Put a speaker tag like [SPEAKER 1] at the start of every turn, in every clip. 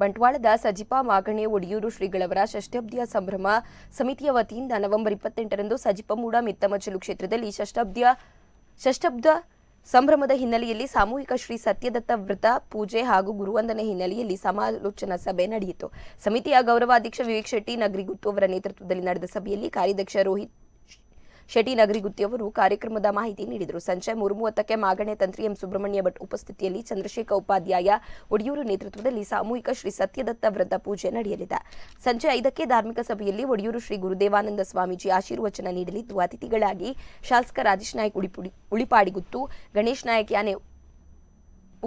[SPEAKER 1] ಬಂಟ್ವಾಳದ ಸಜಿಪ ಮಾಗಣೆ ಒಡಿಯೂರು ಶ್ರೀಗಳವರ ಷಷ್ಠಬ್ದಿಯ ಸಂಭ್ರಮ ಸಮಿತಿಯ ವತಿಯಿಂದ ನವೆಂಬರ್ 28ರಂದು ಸಜಿಪಮೂಡ ಮಿತ್ತಮಚಲು ಕ್ಷೇತ್ರದಲ್ಲಿ ಷಷ್ಠಬ್ದ ಸಂಭ್ರಮದ ಹಿನ್ನೆಲೆಯಲ್ಲಿ ಸಾಮೂಹಿಕ ಶ್ರೀ ಸತ್ಯದತ್ತ ವ್ರತ ಪೂಜೆ ಹಾಗೂ ಗುರುವಂದನೆ ಹಿನ್ನೆಲೆಯಲ್ಲಿ ಸಮಾಲೋಚನಾ ಸಭೆ ನಡೆಯಿತು. ಸಮಿತಿಯ ಗೌರವಾಧ್ಯಕ್ಷ ವಿವೇಕ್ ಶೆಟ್ಟಿ ನಗರಿಗುತ್ತು ಅವರ ನೇತೃತ್ವದಲ್ಲಿ ನಡೆದ ಸಭೆಯಲ್ಲಿ ಕಾರ್ಯಾಧ್ಯಕ್ಷ ರೋಹಿತ್ ಶೆಟ್ಟಿ ನಗರಿಗುತ್ತಿ ಅವರು ಕಾರ್ಯಕ್ರಮದ ಮಾಹಿತಿ ನೀಡಿದರು. ಸಂಜೆ 3:30ಕ್ಕೆ ಮಾಗಣೆ ತಂತ್ರಿ ಎಂ ಸುಬ್ರಹ್ಮಣ್ಯ ಭಟ್ ಉಪಸ್ಥಿತಿಯಲ್ಲಿ ಚಂದ್ರಶೇಖರ ಉಪಾಧ್ಯಾಯ ಒಡಿಯೂರು ನೇತೃತ್ವದಲ್ಲಿ ಸಾಮೂಹಿಕ ಶ್ರೀ ಸತ್ಯದತ್ತ ವ್ರತ ಪೂಜೆ ನಡೆಯಲಿದೆ. ಸಂಜೆ 5ಕ್ಕೆ ಧಾರ್ಮಿಕ ಸಭೆಯಲ್ಲಿ ಒಡಿಯೂರು ಶ್ರೀ ಗುರುದೇವಾನಂದ ಸ್ವಾಮೀಜಿ ಆಶೀರ್ವಚನ ನೀಡಲಿದ್ದು, ಅತಿಥಿಗಳಾಗಿ ಶಾಸಕ ರಾಜೇಶ್ ನಾಯ್ಕ್ ಉಳಿಪಾಡಿಗುತ್ತು, ಗಣೇಶ್ ನಾಯಕ್ ಯಾನೆ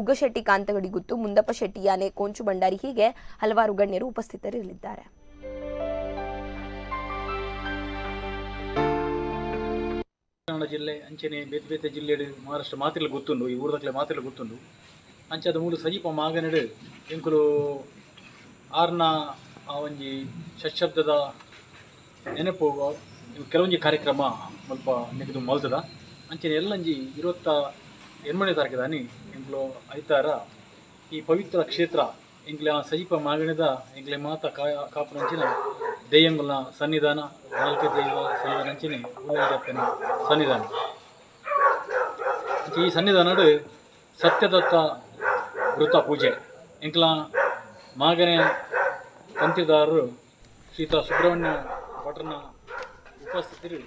[SPEAKER 1] ಉಗ್ಗಶೆಟ್ಟಿ ಕಾಂತಗಡಿಗುತ್ತು, ಮುಂದಪ್ಪ ಶೆಟ್ಟಿ ಯಾನೆ ಕೋಂಚು ಭಂಡಾರಿ ಹೀಗೆ ಹಲವಾರು ಗಣ್ಯರು ಉಪಸ್ಥಿತರಿರಲಿದ್ದಾರೆ.
[SPEAKER 2] ಕನ್ನಡ ಜಿಲ್ಲೆ ಅಂಚನೆ ಬೇತೆ ಬೇತೆ ಜಿಲ್ಲೆಡ್ ಮಹಾರಾಷ್ಟ್ರ ಮಾತೆರ್ಲ ಗೊತ್ತುಂಡು, ಈ ಊರುದಕ್ಲೆ ಮಾತೆರ್ಲ ಗೊತ್ತುಂಡು. ಅಂಚಾದ ಮೂಲು ಸಜೀಪ ಮಾಗನೆಡ್ ಎಂಕುಲು ಆರ್ನ ಆ ಒಂಜಿ ಷಷ್ಠಬ್ದದ ನೆನಪು ಕೆಲವೊಂಜಿ ಕಾರ್ಯಕ್ರಮ ಮುಲ್ಪ ನಿಗದು ಮಲ್ತದ. ಅಂಚನೆ ಎಲ್ಲಂಜಿ 28ನೇ ತಾರೀಕು ಎಂಕುಲು ಐತಾರ ಈ ಪವಿತ್ರ ಕ್ಷೇತ್ರ ಎಂಕ್ಲೆ ಆ ಸಜೀಪ ಮಾಗಣೆದ ಎಂಕ್ಲೆ ಮಾತ ಕಾಪುನಂಚಿನ ದೆಯ್ಯಂಗುಲ್ನ ಸನ್ನಿಧಾನ, ನಾಲ್ಕು ದೈವ ಸನ್ನಿಧಾನ ಅಂಚನೆ ಉಳ್ಳಾಜಪ್ಪನ ಸನ್ನಿಧಾನ. ಅಂಚೆ ಈ ಸನ್ನಿಧಾನಡ್ ಸತ್ಯದತ್ತ ವೃತ ಪೂಜೆ ಎಂಕ್ಲ ಮಾಗನೆ ತಂತಿದಾರರು ಶ್ರೀತ ಸುಬ್ರಹ್ಮಣ್ಯ ಭಟ್ರನ ಉಪಸ್ಥಿತರು.